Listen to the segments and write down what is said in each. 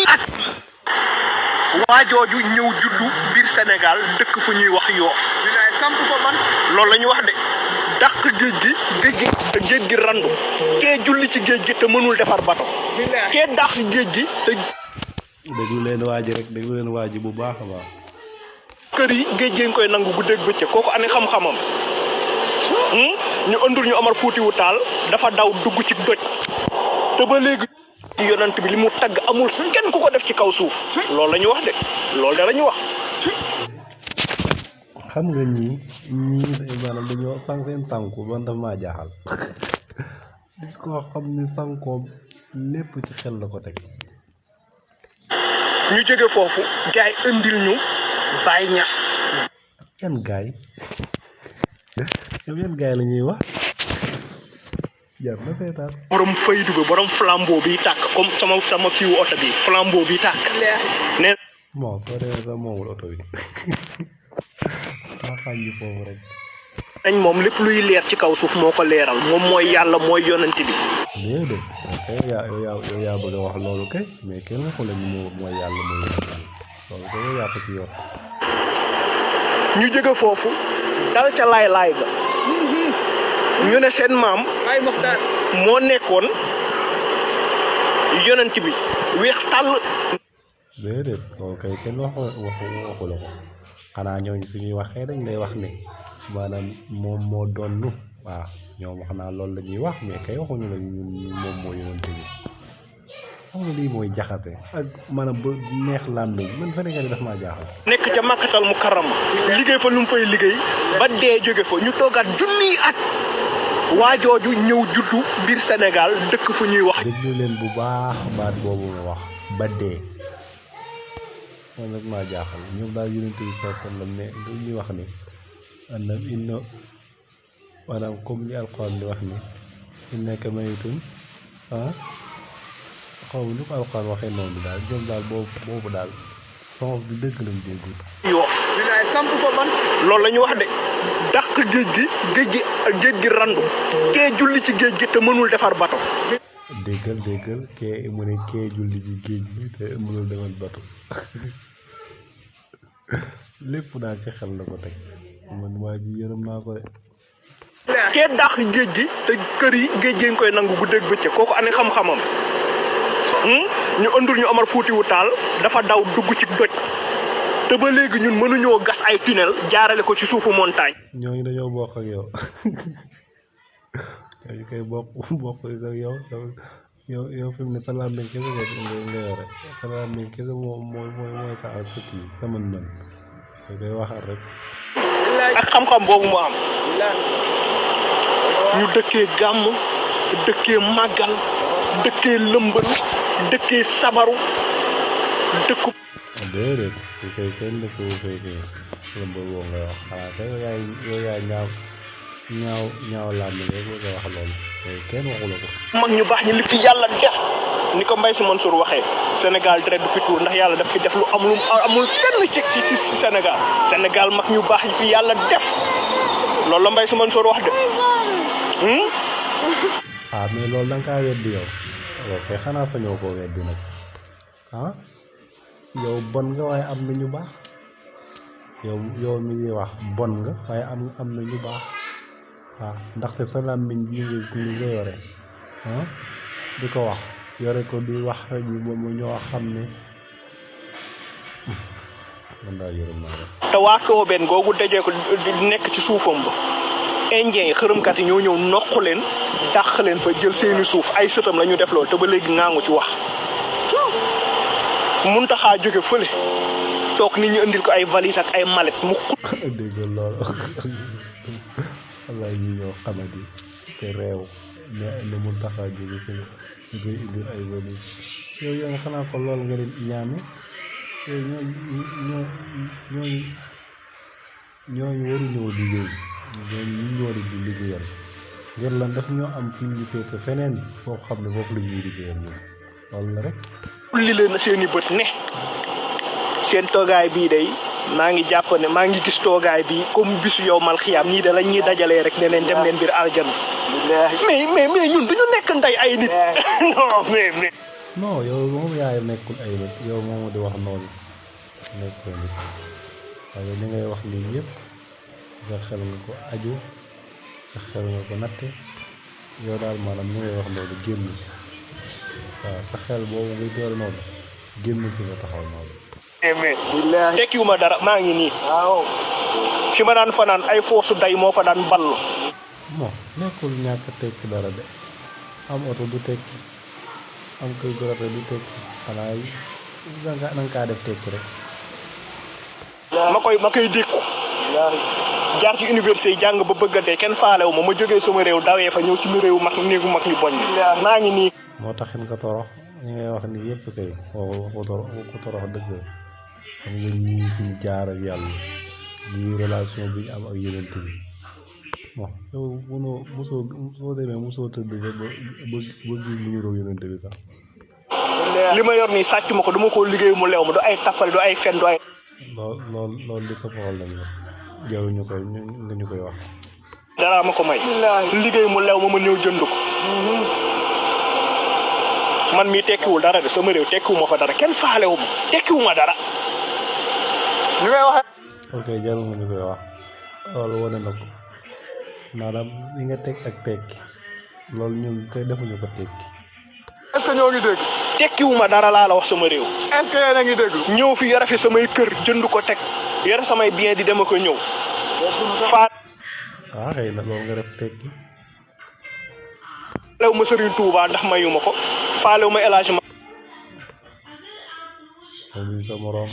at waajooju ñëw juddu biir Sénégal dëkk fu ñuy wax Yoof samp ko man loolu la ñu wax de dàq géej gi randu kee julli ci géej gi te mënul defar bato kee dàq géej gi te déglu leen waaji rek déglu leen waaji bu baax a baax kër yi géej gi nga koy nangu guddeeg bëccëg kooku ane xam-xamam ñu ëndur ñu Omar Fuutiwu Taal dafa daw dugg ci doj te ba léegi yonent bi li mu tagg amul kenn ku ko def ci kaw suuf loolu la ñu wax de loolu de la ñu wax xam nga ñii maanaam dañoo seen sànku man dafa maa jaaxal di ko xam ni sànkoom lépp ci xel la ko teg ñu jóge foofu gaay indil ñu Baay Ñas yan gaay yow yan gaay la ñuy wax jar na seetaan borom faydu bi borom flambeau bi tàkk comme sama kiiwu oto bi flambeau bi tàkk ne bon soo demee sax moomul oto bi maa xam ñu foofu rek dañ moom lépp luy leer ci kaw suuf moo ko leeral moom mooy yàlla mooy yonent bi déedéet kay yow yaa bëgg a wax loolu kay mais kenn waxu la ñu mooy yàlla mooy yonent loolu kay yow yaa ko ci yor ñu jóge foofu dal ca laay ga ñu ne seen maam ay Moxtaar moo nekkoon yonent bi weex tàll déedéet loolu kay kenn waxu la ko xanaa ñooñu suñuy waxee dañ lay wax ne maanaam moom moo doon waaw ñoom xanaa loolu la ñuy wax mais kay waxuñu la ñun moom moo yonent bi xam nga lii mooy jaxase ak maanaam ba neex làmmiñ man Sénégal yi daf maa jaaxal nekk ca Makkatal Mukarrama liggéey fa lu mu fay liggéey ba dee jóge fa ñu toogaat junniy at waajooju ñëw juddu biir Sénégal dëkk fu ñuy wax déglu leen bu baax baat boobu nga wax ba dee man nag maa jaaxal ñoom daal yonent bi sallallahu alayhi wa sallam ne lu ñuy wax ni annam inna maanaam comme li alquran di wax ni innaka mayitun xaw ma lu ko alquran waxee noonu daal ñoom daal boobu daal sens bi dëgg lañ déggul Yoof samp ko man loolu la ñu wax de dàq géej gi randu kee julli ci géej gi te mënul defar bato déggal kee mu ne kee julli ci géej gi te mënul defar bato lépp daal ci xel la ko teg man waa ji yërëm naa ko de kee dàq géej gi te kër yi géej gi nga koy nangu guddeeg bëccëg kooku ane xam-xamam ñu ëndur ñu Omar Fuutiwu Taal dafa daw dugg ci doj te ba léegi ñun mënuñoo gas ay tunnel jaarale ko ci suufu montagne ñooñu dañoo bokk ak yow ñooñu koy bokk ak yow fi mu ne sa làmmiñ kese nga yore sa làmmiñ kese mooy sa ak sëkk yi sa mën-mën da koy waxal rek ak xam-xam boobu mu am ñu dëkkee gàmm dëkkee màggal dëkkee lëmbal dëkkee sabaru dëkku déedéet di koy kenn dëkk bu fekkee lëmbal boobu ngay wax xanaa kay yow yaay ñaaw làmmiñ rek nga wax loolu mais kenn waxu la ko mag ñu baax ñi li fi yàlla def ni ko Mbaye Sy Mansour waxee Sénégal deret du fi tuur ndax yàlla daf fi def lu amul fenn ci Sénégal mag ñu baax ñi fi yàlla def loolu la Mbaye Sy Mansour wax de mais loolu da nga kaa weddi yow ok xanaa sañoo koo weddi nag yow bon nga waaye am na ñu baax yow mi ngi wax bon nga waaye am na ñu baax ndaxte sa làmmiñ bi nga yore di ko wax yore ko di wax ñu ba mu ñoo xam ne man daal yërëm naa rek te waa Toobeen googu dajee ko nekk ci suufam ba indien yi xërëmkat yi ñoo ñëw noq leen dàq leen fa jël seeni suuf ay sëtam la ñu def loolu te ba léegi ngaangu ci wax Muntaxa jóge fële toog nit ñu indil ko ay valise ak ay mallette mu dégg loolu wallaay ñi ñoo xamadi te réew ne Muntaxa jóge fële ñu koy indil ay valise yow yaa nga xanaa ko loolu nga leen ñaame yow ñooñu waruñoo liggéey ñu war a di liggéeyal ngir lan daf ñoo am fi ñu féete feneen foo xam ne foofu la ñuy liggéeyal ñun loolu la rek li leen seeni bët ne seen toogaay bii day maa ngi jàpp ne maa ngi gis toogaay bi comme bisu yow mal xiyaam nii da lañ ñuy dajalee rek ne leen dem leen biir aljana mais ñun duñu nekk nekk nday ay nit non mais non yow moom yaay nekkul ay nit yow moomu di wax noonu nekkul nit waaye li ngay wax lii yëpp sa xel nga ko aju sa xel nga ko natte yow daal maanaam li ngay wax loolu génn waaw sa xel boobu ngay doole noonu génn ci nga taxaw noonu mais tekkiwuma dara maa ngi nii waaw fi ma daan fanaan ay foosu day moo fa daan ballu bon nekkul ñàkk tekki dara de am oto du tekki am kër gu rafet du tekki xanaa yi danga kaa def tekki rek ma koy dékku jaar ci université yi jàng ba bëgg a dee kenn faalewu ma jógee sama réew dawee fa ñëw ci mu réew mag néegu mag ñu boñ maa ngi nii moo taxin nga torox ñi ngay wax ni yëpp kay waxu torox dëgg xam nga ñii fi ñu jaar ak yàlla ñii relation bi ñu am ak yonent bi bon yow mënoo soo demee mosoo tëdd ba gis lu ñu roog yonent bi sax li ma yor nii sàcc ma ko dama koo liggéey mu lew ma du ay tappale du ay fen du ay loolu di sa problème la yow nga ñu koy wax dara ma ko may liggéey mu lew ma ñëw jënd ko man mii tekkiwul dara de sama réew tekkiwuma fa dara kenn faalewu ma tekkiwuma dara li may wax ok jarul nga ñu koy wax loolu wane na ko maanaam li nga teg ak tekki loolu ñun te defuñu ko tekki est-ce que ñoo ngi dégg tekkiwuma dara laa la wax sama réew est-ce que yéen a ngi dégg ñëw fi yore fi samay kër jënd ko teg yore samay bien di dem ko ñëw faat xëy na loolu nga def tekki faalewu ma Serigne Touba ndax mayuma ko faalewu ma élagement moom sa moroom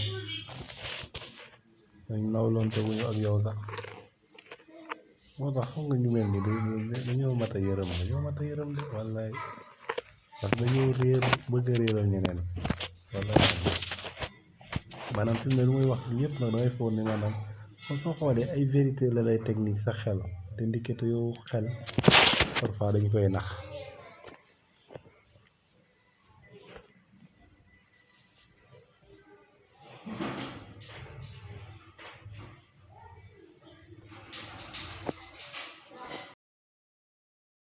dañ nawlonte wuñu ak yow sax moo tax xam nga ñu mel ni dañoo mat a yërëm de wallaay parce que dañoo réer bëgg a réeral ñeneen wallaay maanaam fi mu ne lu muy wax yëpp nag dangay foog ni maanaam kon soo xoolee ay vérité la lay technique sa xel te ndikete yow xel parfois dañu koy nax